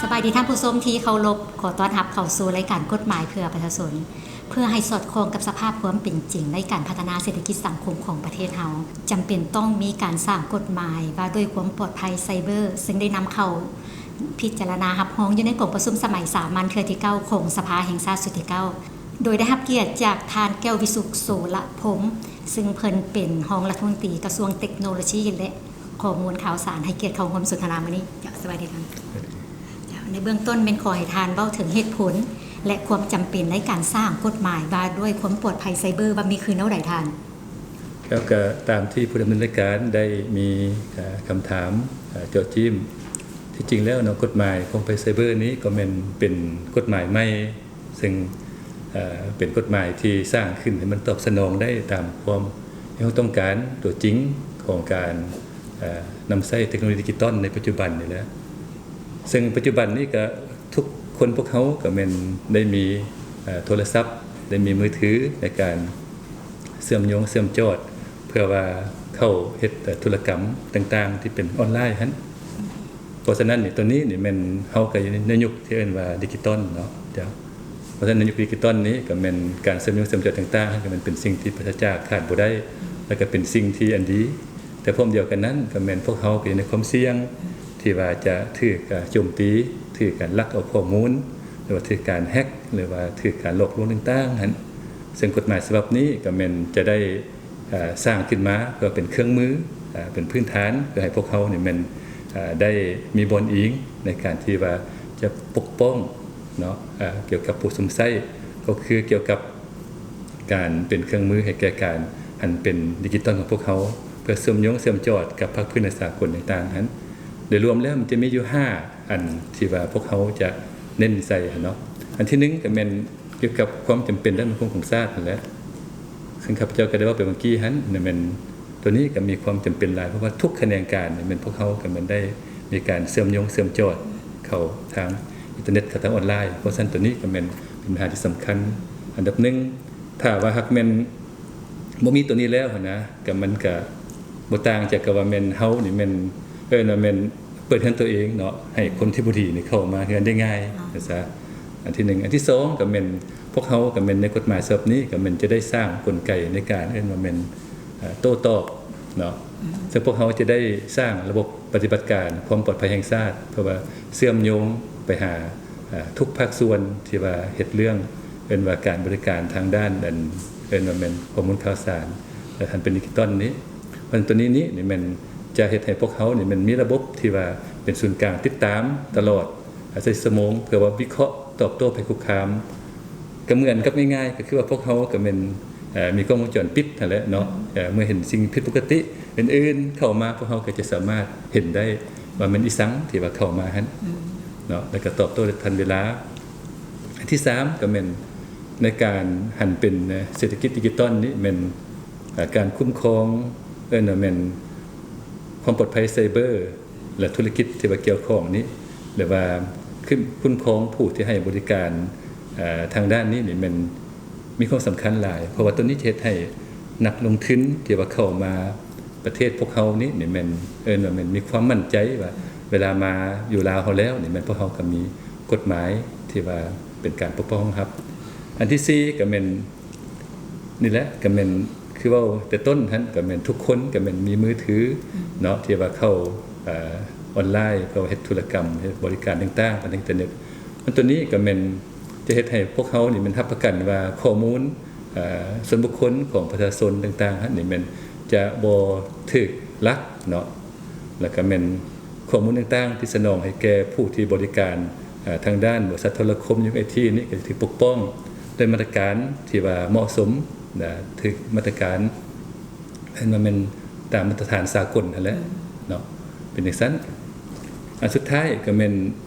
ສະບາຍດີທ່ານຜູ້ຊົມທີ່ເຄົາລົບ, ຂໍຕ້ອນຮັບເຂົ້າສູ່ລາຍການກົດໝາຍເພື່ອປະຊາຊົນ. ເພື່ອໃຫ້ສອດຄ່ອງກັບສະພາບຄວາມເປັນຈິງໃນການພັດທະນາເສດຖະກິດສັງຄົມຂອງປະເທດເຮົາ, ຈຳເປັນຕ້ອງມີການສ້າງກົດໝາຍວ່າດ້ວຍຄວາມປອດໄພໄຊເບີ, ເຊິ່ງໄດ້ນຳເຂົ້າພິຈາລະນາຮັບຮອງຢູ່ໃນກອງປະຊຸມສະໄໝສາມັນເທື່ອທີເກົ້າຂອງສະພາແຫ່ງຊາດຊຸດທີເກົ້າ, ໂດຍໄດ້ຮັບກຽດຈາກທ່ານ ແກ້ວວິສຸກ ໂສລະພົມ, ເຊິ່ງເພິ່ນເປັນຮອງລັດຖະມົນຕີກະຊວງເຕັກໂນໂລຊີ ແລະ ຂໍ້ມູນຂ່າວສານ ໃຫ້ກຽດເຂົ້າຮ່ວມສົນທະນາມື້ນີ້. ເຈົ້າ, ສະບາຍດີທ່ານ. ເຈົ້າ, ໃນເບື້ອງຕົ້ນແມ່ນຂໍໃຫ້ທ່ານເວົ້າເຖິງເຫດຜົນ ແລະ ຄວາມຈຳເປັນໃນການສ້າງກົດໝາຍວ່າດ້ວຍຄວາມປອດໄພໄຊເບີ ວ່າມີຄືແນວໃດທ່ານ? ແລ້ວກໍຕາມທີ່ຜູ້ດຳເນີນລາຍການໄດ້ມີ ເອີ່ ຄຳຖາມ ເອີ່ ເຈາະຈີ້ມ, ທີ່ຈິງແລ້ວເນາະ ກົດໝາຍຄວາມປອດໄພໄຊເບີນີ້ກໍແມ່ນເປັນກົດໝາຍໃໝ່ ເຊິ່ງ ເອີ່ ເປັນກົດໝາຍທີ່ສ້າງຂຶ້ນໃຫ້ມັນຕອບສະໜອງໄດ້ຕາມຄວາມທີ່ເຮົາຕ້ອງການຕົວຈິງຂອງການ ເອີ່ ນຳໃຊ້ເຕັກໂນໂລຢີດິຈິຕອນໃນປັດຈຸບັນນີ້ແຫຼະ. ເຊິ່ງປັດຈຸບັນນີ້ກໍທຸກຄົນພວກເຮົາກໍແມ່ນໄດ້ມີ ເອີ່ ໂທລະສັບ, ໄດ້ມີມືຖືໃນການເຊື່ອມໂຍງເຊື່ອມຈອດ ເພື່ອວ່າເຂົ້າເຮັດ ເອີ່ ທຸລະກຳຕ່າງໆທີ່ເປັນອອນລາຍຫັ້ນ. ເພາະສະນັ້ນນີ້ ໂຕນີ້ນີ້ແມ່ນເຮົາກໍຢູ່ໃນຍຸກທີ່ເອີ້ນວ່າດິຈິຕອນເນາະ ເຈົ້າ. ເພາະສະນັ້ນໃນຍຸກດິຈິຕອນນີ້ກໍແມ່ນການເຊື່ອມໂຍງເຊື່ອມຈອດຕ່າງໆ ກໍແມ່ນເປັນສິ່ງທີ່ປາສະຈາກຂາດບໍ່ໄດ້ ແລ້ວກໍເປັນສິ່ງທີ່ອັນດີ. ແຕ່ພ້ອມດຽວກັນນັ້ນ ກໍແມ່ນພວກເຮົາກໍຢູ່ໃນຄວາມສ່ຽງທີ່ວ່າຈະຖືກ ເອີ່ ໂຈມຕີ, ຖືກການລັກເອົາຂໍ້ມູນ ຫຼືວ່າຖືກການແຮັກ ຫຼືວ່າຖືກການຫຼອກລວງຕ່າງໆຫັ້ນ. ເຊິ່ງກົດໝາຍສະບັບນີ້ກໍແມ່ນຈະໄດ້ ເອີ່ ສ້າງຂຶ້ນມາເພື່ອເປັນເຄື່ອງມື ເອີ່ ເປັນພື້ນຖານ ເພື່ອໃຫ້ພວກເຮົານີ້ແມ່ນ ເອີ່ ໄດ້ມີບ່ອນອີງໃນການທີ່ວ່າຈະປົກປ້ອງເນາະ ເອີ່ ກ່ຽວກັບຜູ້ຊົມໃຊ້ ກໍຄືກ່ຽວກັບການເປັນເຄື່ອງມືໃຫ້ແກ່ການອັນເປັນດິຈິຕອນຂອງພວກເຮົາ ເພື່ອເຊື່ອມໂຍງເຊື່ອມຈອດກັບພາກພື້ນ ແລະ ສາກົນຕ່າງໆຫັ້ນ. ໂດຍລວມແລ້ວມັນຈະມີຢູ່ຫ້າອັນທີ່ວ່າພວກເຮົາຈະເນັ້ນໃສ່ຫັ້ນເນາະ. ອັນທີໜຶ່ງກໍແມ່ນ ກ່ຽວກັບຄວາມຈຳເປັນດ້ານໝັ້ນຄົງຂອງຊາດນັ້ນແຫຼະ ເຊິ່ງຂ້າພະເຈົ້າກໍໄດ້ເວົ້າໄປເມື່ອກີ້ຫັ້ນ ນັ້ນແມ່ນ ໂຕນີ້ກໍມີຄວາມຈຳເປັນຫຼາຍ ເພາະວ່າທຸກຂະແໜງການນີ້ແມ່ນພວກເຮົາກໍແມ່ນໄດ້ມີການເຊື່ອມໂຍງເຊື່ອມຈອດເຂົ້າທາງອິນເຕີເນັດ ເຂົ້າທາງອອນລາຍ. ເພາະສະນັ້ນໂຕນີ້ກໍແມ່ນເປັນບັນຫາທີ່ສຳຄັນອັນດັບໜຶ່ງ. ຖ້າວ່າຫາກແມ່ນ ບໍ່ມີໂຕນີ້ແລ້ວຫັ້ນນະ ກໍມັນກໍບໍ່ຕ່າງຈາກກັບວ່າແມ່ນເຮົານີ້ແມ່ນ ເອີ້ນວ່າແມ່ນເປີດເຮືອນໂຕເອງເນາະ ໃຫ້ຄົນທີ່ບໍ່ດີນີ້ເຂົ້າມາເຮືອນໄດ້ງ່າຍ ອໍ ວ່າຊະ. ອັນທີໜຶ່ງ. ອັນທີສອງ ກໍແມ່ນພວກເຮົາກໍແມ່ນໃນກົດໝາຍສະບັບນີ້ ກໍແມ່ນຈະໄດ້ສ້າງກົນໄກໃນການ ເອີ້ນວ່າແມ່ນ ເອີ່ ໂຕ້ຕອບເນາະ ອືມ ເຊິ່ງພວກເຮົາຈະໄດ້ສ້າງລະບົບປະຕິບັດການຄວາມປອດໄພແຫ່ງຊາດ ເພື່ອວ່າເຊື່ອມໂຍງໄປຫາ ເອີ່ ທຸກພາກສ່ວນທີ່ວ່າເຮັດເລື່ອງ ເອີ້ນວ່າການບໍລິການທາງດ້ານ ອັນ ເອີ້ນວ່າແມ່ນຂໍ້ມູນຂ່າວສານ ແລະ ທັນເປັນດິຈິຕອນນີ້. ເພາະສະນັ້ນໂຕນີ້ນີ້ ນີ້ແມ່ນຈະເຮັດໃຫ້ພວກເຮົານີ້ແມ່ນມີລະບົບທີ່ວ່າເປັນສູນກາງຕິດຕາມຕະຫຼອດ ຊາວສີ່ຊົ່ວໂມງ ເພື່ອວ່າວິເຄາະຕອບໂຕ້ໄພຄຸກຄາມ. ກໍເໝືອນກັບງ່າຍໆ ກໍຄືວ່າພວກເຮົາກໍແມ່ນ ເອີ່ ມີກ້ອງວົງຈອນປິດຫັ້ນແຫຼະເນາະ ອືມ ເອີ່ ເມື່ອເຫັນສິ່ງຜິດປົກກະຕິອື່ນໆເຂົ້າມາ ພວກເຮົາກໍຈະສາມາດເຫັນໄດ້ວ່າແມ່ນອີ່ສັງທີ່ວ່າເຂົ້າມາຫັ້ນ ອືມ ເນາະ ແລ້ວກໍຕອບໂຕ້ໄດ້ທັນເວລາ. ອັນທີສາມ ກໍແມ່ນໃນການຫັນເປັນເສດຖະກິດດິຈິຕອນນີ້ ແມ່ນ ເອີ່ ການຄຸ້ມຄອງ ເອີ້ນວ່າແມ່ນຄວາມປອດໄພໄຊເບີ ແລະ ທຸລະກິດທີ່ວ່າກ່ຽວຂ້ອງນີ້ ຫຼືວ່າຄຸ້ມຄອງຜູ້ທີ່ໃຫ້ບໍລິການ ເອີ່ ທາງດ້ານນີ້ນີ້ແມ່ນມີຄວາມສຳຄັນຫຼາຍ ເພາະວ່າໂຕນີ້ຈະເຮັດໃຫ້ນັກລົງທຶນທີ່ວ່າເຂົ້າມາປະເທດພວກເຮົານີ້ນີ້ແມ່ນ ເອີ້ນວ່າແມ່ນມີຄວາມໝັ້ນໃຈວ່າເວລາມາຢູ່ລາວເຮົາແລ້ວນີ້ແມ່ນພວກເຮົາກໍມີກົດໝາຍທີ່ວ່າເປັນການປົກປ້ອງຮອງຮັບ. ອັນທີສີ່ ກໍແມ່ນ ນີ້ແຫຼະ ກໍແມ່ນຄືເວົ້າແຕ່ຕົ້ນຫັ້ນ ກໍແມ່ນທຸກຄົນກໍແມ່ນມີມືຖື ອືມ ເນາະ ທີ່ວ່າເຂົ້າ ເອີ່ ອອນລາຍ ເຂົ້າເຮັດທຸລະກຳ ເຮັດບໍລິການຕ່າງໆ ຜ່ານທາງອິນເຕີເນັດ. ມັນໂຕນີ້ກໍແມ່ນຈະເຮັດໃຫ້ພວກເຮົານີ້ແມ່ນຮັບປະກັນວ່າຂໍ້ມູນ ເອີ່ ສ່ວນບຸກຄົນຂອງປະຊາຊົນຕ່າງໆຫັ້ນນີ້ແມ່ນຈະບໍ່ຖືກລັກເນາະ ແລ້ວກໍແມ່ນ ຂໍ້ມູນຕ່າງໆທີ່ສະໜອງໃຫ້ແກ່ຜູ້ທີ່ບໍລິການ ເອີ່ ທາງດ້ານບໍລິສັດໂທລະຄົມ ຢູເອັສທີ ນີ້ ກໍຈະຖືກປົກປ້ອງດ້ວຍມາດຕະການທີ່ວ່າເໝາະສົມ ແລະ ຖືກມາດຕະການ ເອີ້ນວ່າແມ່ນຕາມມາດຕະຖານສາກົນຫັ້ນແຫຼະ ອືມ ເນາະ ເປັນຈັ່ງຊັ້ນ. ອັນສຸດທ້າຍກໍແມ່ນ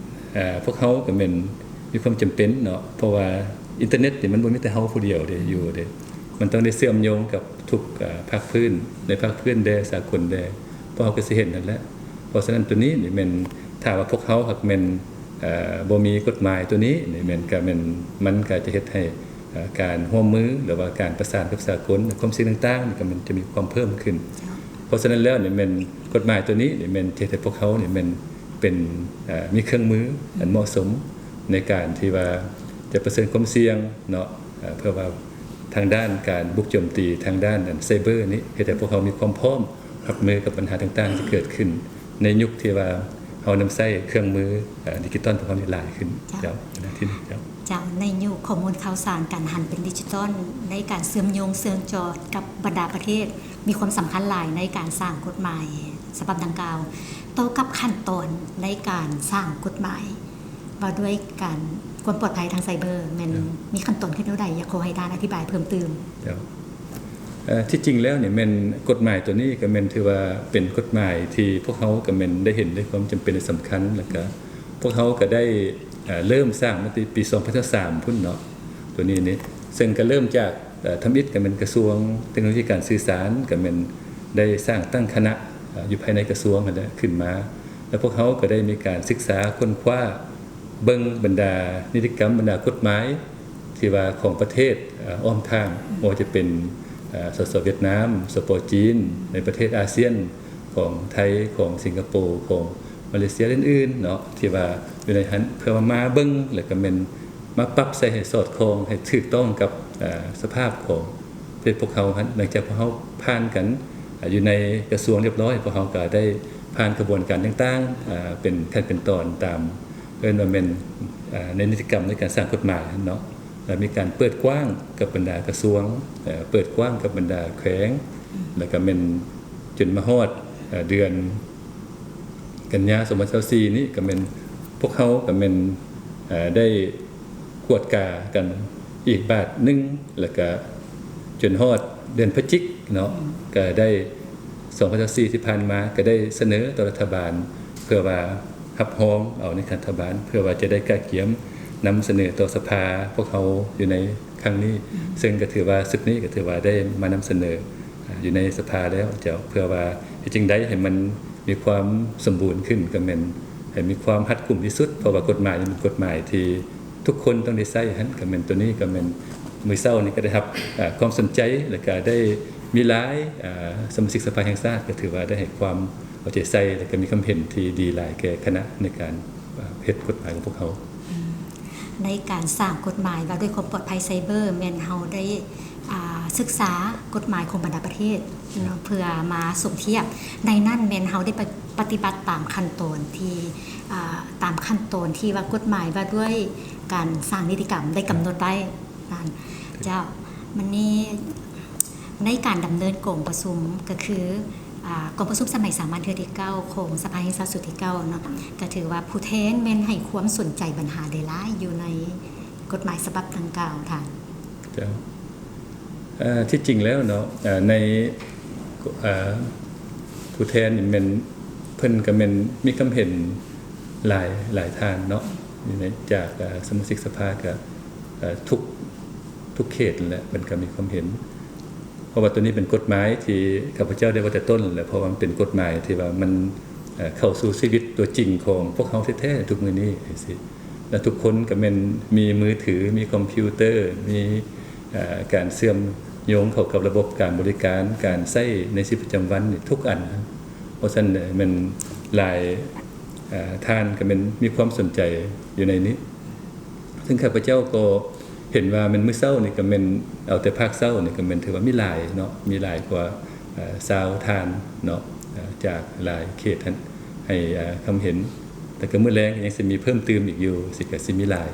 ເອີ່ ພວກເຮົາກໍແມ່ນມີຄວາມຈຳເປັນເນາະ ເພາະວ່າອິນເຕີເນັດນີ້ມັນບໍ່ມີແຕ່ເຮົາຜູ້ດຽວເດ້ ອືມ ຢູ່ເດ້ ມັນຕ້ອງໄດ້ເຊື່ອມໂຍງກັບ ທຸກ ເອີ່ ພາກພື້ນ ໃນພາກພື້ນແດ່ ສາກົນແດ່ ພວກເຮົາກໍຊິເຫັນຫັ້ນແຫຼະ. ເພາະສະນັ້ນໂຕນີ້ນີ້ແມ່ນ ຖ້າວ່າພວກເຮົາຫາກແມ່ນ ເອີ່ ບໍ່ມີກົດໝາຍໂຕນີ້ນີ້ແມ່ນ ອືມ ກໍແມ່ນ ມັນກໍຈະເຮັດໃຫ້ ເອີ່ ການຮ່ວມມື ຫຼືວ່າການປະສານກັບສາກົນ ຄວາມສ່ຽງຕ່າງໆນີ້ກໍແມ່ນຈະມີຄວາມເພີ່ມຂຶ້ນ. ເຈົ້າ. ເພາະສະນັ້ນແລ້ວນີ້ແມ່ນ ກົດໝາຍໂຕນີ້ນີ້ແມ່ນຈະເຮັດໃຫ້ພວກເຮົານີ້ແມ່ນ ປັນ ເອີ ມີເຄື່ອງມືອັນເໝາະສົມໃນການທີ່ວ່າຈະປະເຊີນຄວາມສ່ຽງເນາະ ເອີ ເພື່ອວ່າທາງດ້ານການບຸກໂຈມຕີທາງດ້ານອັນໄຊເບີນີ້ ເຮັດໃຫ້ພວກເຮົາມີຄວາມພ້ອມຮັບມືກັບບັນຫາຕ່າງໆທີ່ເກີດຂຶ້ນ ໃນຍຸກທີ່ວ່າເຮົານຳໃຊ້ເຄື່ອງມື ເອີ ດິຈິຕອນຂອງເຮົານີ້ຫຼາຍຂຶ້ນ. ເຈົ້າ. ເຈົ້າ ອັນທີໜຶ່ງເຈົ້າ. ເຈົ້າ ໃນຍຸກຂໍ້ມູນຂ່າວສານ ການຫັນເປັນດິຈິຕອນ ໃນການເຊື່ອມໂຍງເຊື່ອມຈອດກັບບັນດາປະເທດ ມີຄວາມສຳຄັນຫຼາຍໃນການສ້າງກົດໝາຍສະບັບດັ່ງກ່າວ. ຕໍ່ກັບຂັ້ນຕອນໃນການສ້າງກົດໝາຍວ່າດ້ວຍການ ຄວາມປອດໄພທາງໄຊເບີ ແມ່ນ ເຈົ້າ ມີຂັ້ນຕອນຄືແນວໃດ? ຢາກຂໍໃຫ້ທ່ານອະທິບາຍເພີ່ມຕື່ມ. ເຈົ້າ. ເອີ ທີ່ຈິງແລ້ວນີ້ແມ່ນກົດໝາຍຕົວນີ້ກໍແມ່ນຖືວ່າເປັນກົດໝາຍທີ່ພວກເຮົາກໍແມ່ນໄດ້ເຫັນໃນຄວາມຈຳເປັນ ແລະ ສຳຄັນ ແລ້ວກໍພວກເຮົາກໍໄດ້ ເອີ ເລີ່ມສ້າງມາແຕ່ປີສອງພັນຊາວສາມພຸ້ນເນາະ ຕົວນີ້ນີ້ ເຊິ່ງກໍເລີ່ມຈາກ ເອີ ທຳອິດກໍແມ່ນກະຊວງເຕັກໂນໂລຊີການສື່ສານ ກໍແມ່ນໄດ້ສ້າງຕັ້ງຄະນະ ເອີ ຢູ່ພາຍໃນກະຊວງຫັ້ນແຫຼະຂຶ້ນມາ ແລ້ວພວກເຮົາກໍໄດ້ມີການສຶກສາຄົ້ນຄວ້າເບິ່ງບັນດານິຕິກຳ ບັນດາກົດໝາຍ ທີ່ວ່າຂອງປະເທດ ເອີ ອ້ອມຂ້າງ ບໍ່ວ່າຈະເປັນ ເອີ ສສ ຫວຽດນາມ, ສປ ຈີນ, ໃນປະເທດອາຊຽນ ຂອງໄທ, ຂອງສິງກະໂປ, ຂອງມາເລເຊຍ ອື່ນໆເນາະ ທີ່ວ່າຢູ່ໃນຫັ້ນ ເພື່ອວ່າມາເບິ່ງ ແລ້ວກໍແມ່ນມາປັບໃສ່ໃຫ້ສອດຄ່ອງ ໃຫ້ຖືກຕ້ອງກັບ ເອີ ສະພາບຂອງປະເທດພວກເຮົາຫັ້ນ. ຫຼັງຈາກພວກເຮົາຜ່ານກັນ ເອີ ຢູ່ໃນກະຊວງຮຽບຮ້ອຍ ພວກເຮົາກໍໄດ້ຜ່ານຂະບວນການຕ່າງໆ ເອີ ເປັນຂັ້ນເປັນຕອນຕາມ ເອີ້ນວ່າແມ່ນ ເອີ ໃນນິຕິກຳໃນການສ້າງກົດໝາຍຫັ້ນເນາະ ແລ້ວມີການເປີດກວ້າງກັບບັນດາກະຊວງ ເອີ ເປີດກວ້າງກັບບັນດາແຂວງ ແລ້ວກໍແມ່ນຈົນມາຮອດ ເອີ ເດືອນກັນຍາ ສອງພັນຊາວສີ່ນີ້ ກໍແມ່ນພວກເຮົາກໍແມ່ນ ເອີ ໄດ້ກວດກາກັນອີກບາດໜຶ່ງ ແລ້ວກໍຈົນຮອດເດືອນພະຈິກເນາະ ກໍໄດ້ ສອງພັນຊາວສີ່ທີ່ຜ່ານມາ ກໍໄດ້ສະເໜີຕໍ່ລັດຖະບານ ເພື່ອວ່າຮັບຮອງເອົາໃນຂັ້ນລັດຖະບານ ເພື່ອວ່າຈະໄດ້ກະກຽມນຳສະເໜີຕໍ່ສະພາພວກເຮົາຢູ່ໃນຄັ້ງນີ້ ເຊິ່ງກໍຖືວ່າຊຸດນີ້ກໍຖືວ່າໄດ້ມານຳສະເໜີ ອາ ຢູ່ໃນສະພາແລ້ວເຈົ້າ ເພື່ອວ່າເຮັດຈັ່ງໃດໃຫ້ມັນມີຄວາມສົມບູນຂຶ້ນ ກໍແມ່ນໃຫ້ມີຄວາມຮັດກຸມທີ່ສຸດ ເພາະວ່າກົດໝາຍນີ້ເປັນກົດໝາຍທີ່ ທຸກຄົນຕ້ອງໄດ້ໃຊ້ຫັ້ນ ກໍແມ່ນຕົວນີ້ ກໍແມ່ນມື້ເຊົ້ານີ້ກໍໄດ້ຮັບ ເອີ ຄວາມສົນໃຈ ແລ້ວກໍໄດ້ມີຫຼາຍ ເອີ ສະມາຊິກສະພາແຫ່ງຊາດ ກໍຖືວ່າໄດ້ໃຫ້ຄວາມເອົາໃຈໃສ່ ແລ້ວກໍມີຄວາມເຫັນທີ່ດີຫຼາຍແກ່ຄະນະໃນການ ເອີ ເຮັດກົດໝາຍຂອງພວກເຮົາ. ໃນການສ້າງກົດໝາຍວ່າດ້ວຍຄວາມປອດໄພໄຊເບີ ແມ່ນເຮົາໄດ້ ອາ ສຶກສາກົດໝາຍຂອງບັນດາປະເທດເນາະ ເພື່ອມາສົມທຽບ ໃນນັ້ນແມ່ນເຮົາໄດ້ປະ ປະຕິບັດຕາມຂັ້ນຕອນທີ່ ອາ ຕາມຂັ້ນຕອນທີ່ວ່າກົດໝາຍວ່າດ້ວຍການສ້າງນິຕິກຳໄດ້ກຳນົດໄວ້ນັ້ນ. ເຈົ້າ ມັນນີ້ໃນການດຳເນີນກອງປະຊຸມ ກໍຄື ອາ ກອງປະຊຸມສະໄໝສາມັນເທື່ອທີເກົ້າຂອງສະພາແຫ່ງຊາດຊຸດທີເກົ້າເນາະ ກໍຖືວ່າຜູ້ແທນແມ່ນໃຫ້ຄວາມສົນໃຈບັນຫາໃດຫຼາຍຢູ່ໃນກົດໝາຍສະບັບດັ່ງກ່າວທ່ານ? ເຈົ້າ. ເອີ ທີ່ຈິງແລ້ວເນາະ ເອີ ໃນ ເອີ ຜູ້ແທນນີ້ແມ່ນ ເພິ່ນກໍແມ່ນມີຄວາມເຫັນຫຼາຍ ຫຼາຍທ່ານເນາະ ຢູ່ໃນ ຈາກ ເອີ ສະມາຊິກສະພາ ກໍ ເອີ ທຸກ ທຸກເຂດນັ້ນແຫຼະ ເພິ່ນກໍມີຄວາມເຫັນ ເພາະວ່າຕົວນີ້ເປັນກົດໝາຍທີ່ຂ້າພະເຈົ້າໄດ້ເວົ້າແຕ່ຕົ້ນແຫຼະ ເພາະວ່າມັນເປັນກົດໝາຍທີ່ວ່າມັນ ເອີ ເຂົ້າສູ່ຊີວິດຕົວຈິງຂອງພວກເຮົາແທ້ໆທຸກມື້ນີ້ຈັ່ງຊີ້ ແລະ ທຸກຄົນກໍແມ່ນມີມືຖື ມີຄອມພິວເຕີ ມີ ເອີ ການເຊື່ອມໂຍງເຂົ້າກັບລະບົບການບໍລິການ ການໃຊ້ໃນຊີວິດປະຈຳວັນນີ້ທຸກອັນ. ເພາະສະນັ້ນແມ່ນຫຼາຍ ເອີ ທ່ານກໍແມ່ນມີຄວາມສົນໃຈຢູ່ໃນນີ້ ເຊິ່ງຂ້າພະເຈົ້າກໍເຫັນວ່າແມ່ນມື້ເຊົ້ານີ້ກໍແມ່ນ ເອົາແຕ່ພາກເຊົ້ານີ້ກໍແມ່ນຖືວ່າມີຫຼາຍເນາະ ມີຫຼາຍກວ່າ ເອີ ຊາວທ່ານເນາະ ເອີ ຈາກຫຼາຍເຂດຫັ້ນ ໃຫ້ ເອີ ຄຳເຫັນ ແຕ່ກໍມື້ແລງກໍຍັງຊິມີເພີ່ມຕື່ມອີກຢູ່ ຊິ ກໍຊິມີຫຼາຍ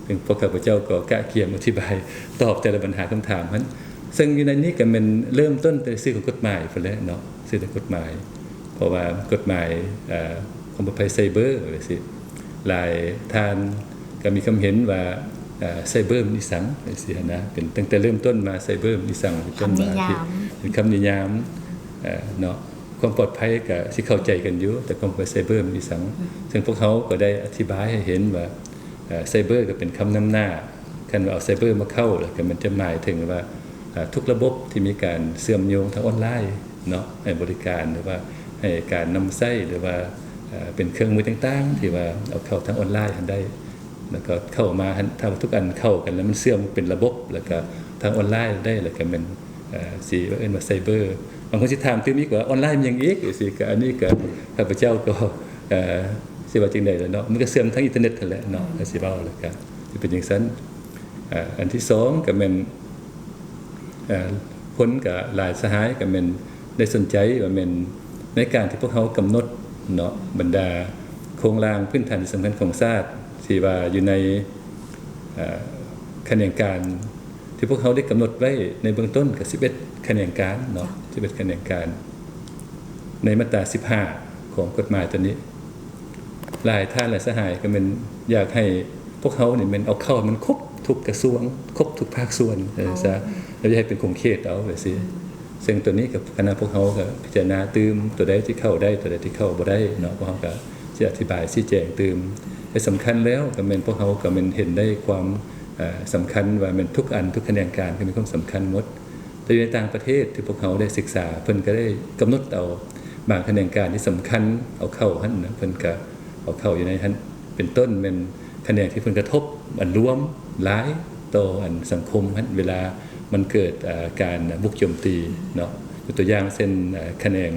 ເຊິ່ງພວກຂ້າພະເຈົ້າກໍກະກຽມອະທິບາຍຕອບແຕ່ລະບັນຫາຄຳຖາມຫັ້ນ ເຊິ່ງຢູ່ໃນນີ້ກໍແມ່ນເລີ່ມຕົ້ນແຕ່ຊື່ຂອງກົດໝາຍພຸ້ນແຫຼະເນາະ ຊື່ຂອງກົດໝາຍ ເພາະວ່າກົດໝາຍ ເອີ ຄວາມປອດໄພໄຊເບີຈັ່ງຊີ້ ຫຼາຍທ່ານກໍມີຄຳເຫັນວ່າ ເອີ ໄຊເບີມັນອີ່ສັງຈັ່ງຊີ້ຫັ້ນນະ ເປັນຕັ້ງແຕ່ເລີ່ມຕົ້ນມາ ໄຊເບີມັນອີ່ສັງ ເປັນຕົ້ນວ່າ ເປັນຄຳນິຍາມ ເອີ ເນາະ ຄວາມປອດໄພກໍຊິເຂົ້າໃຈກັນຢູ່ ແຕ່ຄວາມປອດໄພໄຊເບີມັນອີ່ສັງ ເຊິ່ງພວກເຮົາກໍໄດ້ອະທິບາຍໃຫ້ເຫັນວ່າ ເອີ ໄຊເບີກໍເປັນຄຳນຳໜ້າ ຄັນວ່າເອົາໄຊເບີມາເຂົ້າ ແລ້ວກໍມັນຈະໝາຍເຖິງວ່າ ເອີ ທຸກລະບົບທີ່ມີການເຊື່ອມໂຍງທາງອອນລາຍເນາະ ໃຫ້ບໍລິການ ຫຼືວ່າໃຫ້ການນຳໃຊ້ ຫຼືວ່າ ເອີ ເປັນເຄື່ອງມືຕ່າງໆ ທີ່ວ່າເອົາເຂົ້າທາງອອນລາຍຫັ້ນໄດ້ ແລ້ວກໍເຂົ້າມາຫັ້ນ ຖ້າວ່າທຸກອັນເຂົ້າກັນແລ້ວມັນເຊື່ອມເປັນລະບົບ ແລ້ວກໍທາງອອນລາຍໄດ້ ແລ້ວກໍແມ່ນ ເອີ ຊິເອີ້ນວ່າໄຊເບີ ບາງຄົນຊິຖາມຕື່ມອີກວ່າອອນລາຍມີຫຍັງອີກ ຈັ່ງຊີ້ ກໍອັນນີ້ກໍຂ້າພະເຈົ້າກໍ ເອີ ຊິ ຊິວ່າຈັ່ງໃດລະເນາະ ມັນກໍເຊື່ອມທາງອິນເຕີເນັດຫັ້ນແຫຼະເນາະ ກໍຊິເວົ້າແລ້ວກໍຊິເປັນຈັ່ງຊັ້ນ. ອາ ອັນທີສອງກໍແມ່ນ ເອີ ຄົນກໍຫຼາຍ ສະຫາຍກໍແມ່ນໄດ້ສົນໃຈວ່າແມ່ນໃນການທີ່ພວກເຮົາກຳນົດເນາະ ບັນດາໂຄງລ່າງພື້ນຖານທີ່ສຳຄັນຂອງຊາດ ທີ່ວ່າຢູ່ໃນ ເອີ ຂະແໜງການທີ່ພວກເຮົາໄດ້ກຳນົດໄວ້ໃນເບື້ອງຕົ້ນກໍສິບເອັດຂະແໜງການເນາະ ສິບເອັດຂະແໜງການ ໃນມາດຕາສິບຫ້າຂອງກົດໝາຍຕົວນີ້ ຫຼາຍທ່ານຫຼາຍສະຫາຍກໍແມ່ນຢາກໃຫ້ພວກເຮົານີ້ແມ່ນເອົາເຂົ້າໃຫ້ມັນຄົບທຸກກະຊວງ ຄົບທຸກພາກສ່ວນ ເອີ ຊະ ແລ້ວຢ່າໃຫ້ເປັນຂົງເຂດເອົາ ແບບຊີ້. ເຊິ່ງຕົວນີ້ກໍຄະນະພວກເຮົາກໍພິຈາລະນາຕື່ມ ຕົວໃດທີ່ເຂົ້າໄດ້ ຕົວໃດທີ່ເຂົ້າບໍ່ໄດ້ເນາະ ພວກເຮົາກໍຊິອະທິບາຍຊີ້ແຈງຕື່ມ. ແຕ່ສຳຄັນແລ້ວກໍແມ່ນພວກເຮົາກໍແມ່ນເຫັນໄດ້ຄວາມ ເອີ ສຳຄັນວ່າແມ່ນທຸກອັນ ທຸກຂະແໜງການກໍມີຄວາມສຳຄັນໝົດ. ແຕ່ຢູ່ໃນຕ່າງປະເທດທີ່ພວກເຮົາໄດ້ສຶກສາ ເພິ່ນກໍໄດ້ກຳນົດເອົາບາງຂະແໜງການທີ່ສຳຄັນເອົາເຂົ້າຫັ້ນນະ ເພິ່ນກໍເອົາເຂົ້າຢູ່ໃນຫັ້ນ ເປັນຕົ້ນແມ່ນຂະແໜງທີ່ເພິ່ນກະທົບອັນລວມຫຼາຍຕໍ່ອັນສັງຄົມຫັ້ນ ເວລາມັນເກີດ ເອີ ການບຸກໂຈມຕີເນາະ ຍົກຕົວຢ່າງເຊັ່ນ ເອີ ຂະແໜງ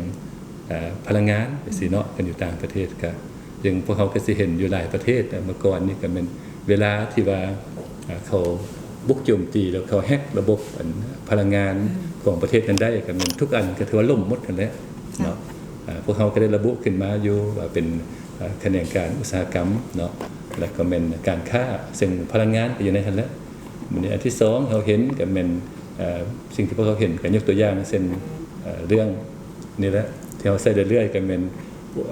ເອີ ພະລັງງານຈັ່ງຊີ້ເນາະ ຄັນຢູ່ຕ່າງປະເທດກະ ຢ່າງພວກເຮົາກໍຊິເຫັນຢູ່ຫຼາຍປະເທດ ເມື່ອກ່ອນນີ້ກໍແມ່ນເວລາທີ່ວ່າ ເອີ ເຂົາບຸກໂຈມຕີ ແລ້ວເຂົາແຮັກລະບົບອັນພະລັງງານຂອງປະເທດນັ້ນໄດ້ ກໍແມ່ນທຸກອັນກໍຖືວ່າລົ້ມໝົດຫັ້ນແຫຼະເນາະ. ເອີ ພວກເຮົາກໍໄດ້ລະບຸຂຶ້ນມາຢູ່ວ່າເປັນ ເອີ ຂະແໜງການອຸດສາຫະກຳເນາະ ແລ້ວກໍແມ່ນການຄ້າ ເຊິ່ງພະລັງງານກໍຢູ່ໃນຫັ້ນແຫຼະ. ບາດນີ້ອັນທີສອງເຮົາເຫັນກໍແມ່ນ ເອີ ສິ່ງທີ່ພວກເຮົາເຫັນ ກໍຍົກຕົວຢ່າງເຊັ່ນ ເອີ ເລື່ອງນີ້ແຫຼະ ທີ່ເຮົາໃຊ້ເລື້ອຍໆ ກໍແມ່ນ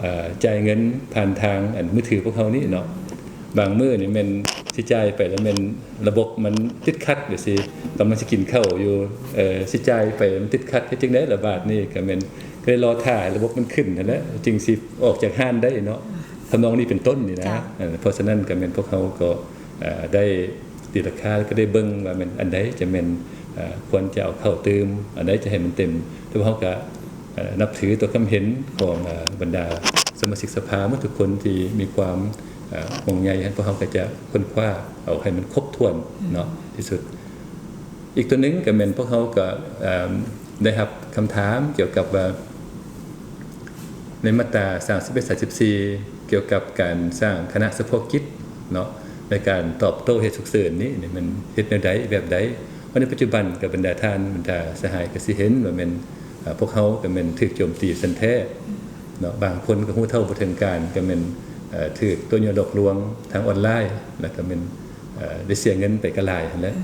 ເອີ ຈ່າຍເງິນຜ່ານທາງອັນມືຖືພວກເຮົານີ້ເນາະ. ບາງມື້ນີ້ແມ່ນຊິຈ່າຍໄປແລ້ວແມ່ນລະບົບມັນຕິດຂັດຈັ່ງຊີ້ ກຳລັງຊິກິນເຂົ້າຢູ່ ເອີ ຊິຈ່າຍໄປມັນຕິດຂັດ ເຮັດຈັ່ງໃດລະບາດນີ້ ກໍແມ່ນກໍເລີຍລໍຖ້າໃຫ້ລະບົບມັນຂຶ້ນຫັ້ນແຫຼະ ຈຶ່ງຊິອອກຈາກຮ້ານໄດ້ເນາະ ທຳນອງນີ້ເປັນຕົ້ນນີ້ນະ. ເອີ ເພາະສະນັ້ນກໍແມ່ນພວກເຮົາກໍ ເອີ ໄດ້ຕີລາຄາ ແລ້ວກໍໄດ້ເບິ່ງວ່າແມ່ນອັນໃດຈະແມ່ນ ເອີ ຄວນຈະເອົາເຂົ້າຕື່ມ ອັນໃດຈະໃຫ້ມັນເຕັມ. ແຕ່ວ່າເຮົາກໍ ເອີ ນັບຖືຕໍ່ຄຳເຫັນຂອງ ເອີ ບັນດາສະມາຊິກສະພາໝົດທຸກຄົນທີ່ມີຄວາມ ເອີ ຫ່ວງໃຍຫັ້ນ ພວກເຮົາກໍຈະຄົ້ນຄວ້າເອົາໃຫ້ມັນຄົບຖ້ວນເນາະ ທີ່ສຸດ. ອີກຕົວໜຶ່ງກໍແມ່ນພວກເຮົາກໍ ເອີ ໄດ້ຮັບຄຳຖາມກ່ຽວກັບວ່າ ໃນມາດຕາສາມສິບເອັດ ສາມສິບສີ່ ກ່ຽວກັບການສ້າງຄະນະສະເພາະກິດເນາະ ໃນການຕອບໂຕ້ເຫດສຸກເສີນນີ້ ນີ້ມັນເຮັດແນວໃດ ແບບໃດ? ເພາະໃນປັດຈຸບັນກັບບັນດາທ່ານ ບັນດາສະຫາຍກໍຊິເຫັນວ່າແມ່ນ ເອີ ພວກເຮົາກໍແມ່ນຖືກໂຈມຕີຊັ້ນແທ້ເນາະ ບາງຄົນກໍຮູ້ເທົ່າບໍ່ເຖິງການ ກໍແມ່ນ ເອີ ຖືກຕົວະຍົວະຫຼອກລວງທາງອອນລາຍ ແລ້ວກໍແມ່ນ ເອີ ໄດ້ເສຍເງິນໄປກໍຫຼາຍຫັ້ນແຫຼະ.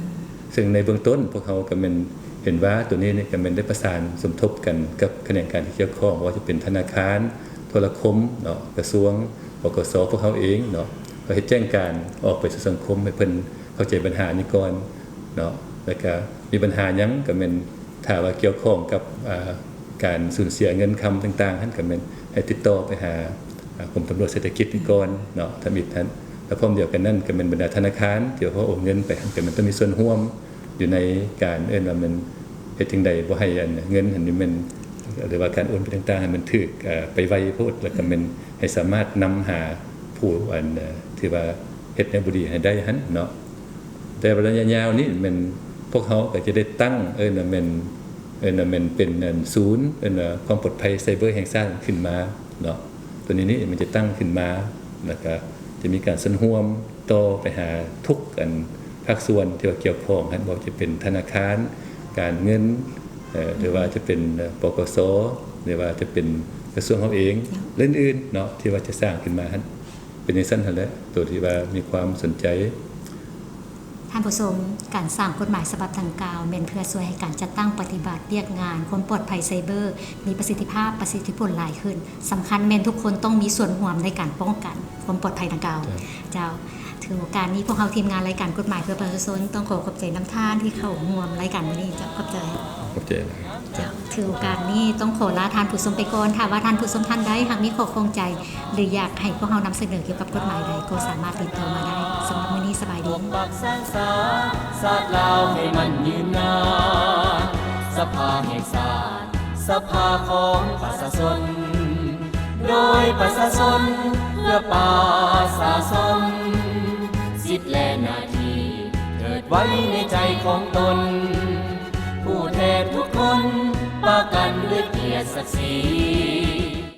ເຊິ່ງໃນເບື້ອງຕົ້ນພວກເຮົາກໍແມ່ນເຫັນວ່າຕົວນີ້ນີ້ກໍແມ່ນໄດ້ປະສານສົມທົບກັນກັບຂະແໜງການທີ່ກ່ຽວຂ້ອງ ບໍ່ວ່າຈະເປັນທະນາຄານ, ໂທລະຄົມເນາະ, ກະຊວງ, ປກສ ພວກເຮົາເອງເນາະ ກໍເຮັດແຈ້ງການອອກໄປສູ່ສັງຄົມໃຫ້ເພິ່ນເຂົ້າໃຈບັນຫານີ້ກ່ອນເນາະ. ແລ້ວກະມີບັນຫາຫຍັງກໍແມ່ນ ຖ້າວ່າກ່ຽວຂ້ອງກັບ ເອີ ການສູນເສຍເງິນຄຳຕ່າງໆຫັ້ນ ກໍແມ່ນໃຫ້ຕິດຕໍ່ໄປຫາ ເອີ ກົມຕຳຫຼວດເສດຖະກິດນີ້ກ່ອນເນາະ ທຳອິດຫັ້ນ. ແລະ ພ້ອມດຽວກັນນັ້ນ ກໍແມ່ນບັນດາທະນາຄານທີ່ວ່າເຮົາໂອນເງິນໄປຫັ້ນ ກໍແມ່ນຕ້ອງມີສ່ວນຮ່ວມຢູ່ໃນການ ເອີ້ນວ່າແມ່ນເຮັດຈັ່ງໃດບໍ່ໃຫ້ອັນເງິນຫັ້ນນີ້ແມ່ນ ຫຼືວ່າການໂອນໄປຕ່າງໆ ໃຫ້ມັນຖືກ ເອີ ໄປໄວໂພດ ແລ້ວກໍແມ່ນໃຫ້ສາມາດນຳຫາຜູ້ອັນ ເອີ ທີ່ວ່າເຮັດແນວບໍ່ດີໃຫ້ໄດ້ຫັ້ນເນາະ. ແຕ່ວ່າໄລຍະຍາວນີ້ແມ່ນພວກເຮົາກໍຈະໄດ້ຕັ້ງ ເອີ້ນວ່າແມ່ນ ເອີ້ນວ່າແມ່ນເປັນອັນສູນ ເອີ້ນວ່າຄວາມປອດໄພໄຊເບີແຫ່ງຊາດຂຶ້ນມາເນາະ. ຕົວນີ້ນີ້ມັນຈະຕັ້ງຂຶ້ນມາ ແລ້ວກະຈະມີການສ່ວນຮ່ວມຕໍ່ໄປຫາທຸກອັນພາກສ່ວນທີ່ວ່າກ່ຽວຂ້ອງຫັ້ນ ບໍ່ວ່າຈະເປັນທະນາຄານ, ການເງິນ ເອີ ຫຼືວ່າຈະເປັນ ເອີ ປກສ ຫຼືວ່າຈະເປັນກະຊວງເຮົາເອງ ແລະ ອື່ນໆເນາະ ທີ່ວ່າຈະສ້າງຂຶ້ນມາຫັ້ນ. ເປັນຈັ່ງຊັ້ນຫັ້ນແຫຼະ ໂຕທີ່ວ່າມີຄວາມສົນໃຈ. ທ່ານຜູ້ຊົມ, ການສ້າງກົດໝາຍສະບັບດັ່ງກ່າວ ແມ່ນເພື່ອຊ່ວຍໃຫ້ການຈັດຕັ້ງປະຕິບັດວຽກງານຄວາມປອດໄພໄຊເບີມີປະສິດທິພາບ, ປະສິດທິຜົນຫຼາຍຂຶ້ນ. ສຳຄັນແມ່ນທຸກຄົນຕ້ອງມີສ່ວນຮ່ວມໃນການປ້ອງກັນຄວາມປອດໄພດັ່ງກ່າວ. ເຈົ້າ. ເຈົ້າ, ຖືໂອກາດນີ້ ພວກເຮົາທີມງານລາຍການກົດໝາຍເພື່ອປະຊາຊົນ ຕ້ອງຂໍຂອບໃຈນຳທ່ານທີ່ເຂົ້າຮ່ວມລາຍການມື້ນີ້. ເຈົ້າ, ຂອບໃຈ. ຂອບໃຈ. ເຈົ້າ, ຖືໂອກາດນີ້ຕ້ອງຂໍລາທ່ານຜູ້ຊົມໄປກ່ອນ. ຖ້າວ່າທ່ານຜູ້ຊົມທ່ານໃດຫາກມີຂໍ້ຂ້ອງໃຈ ຫຼື ຢາກໃຫ້ພວກເຮົານຳສະເໜີກ່ຽວກັບກົດໝາຍໃດ ກໍສາມາດຕິດຕໍ່ມາໄດ້. ສຳລັບມື້ນີ້ ສະບາຍດີ. ປະຊາຊາດ ຊາດລາວໃຫ້ມັນຍືນນານ. ສະພາແຫ່ງຊາດ ສະພາຂອງປະຊາຊົນ ໂດຍປະຊາຊົນ ເພື່ອປະຊາຊົນ. ສິດ ແລະ ໜ້າທີ່ເທີດໄວ້ໃນໃຈຂອງຕົນ. ຜູ້ແທນທຸກຄົນປະກັນດ້ວຍກຽດສັກສີ.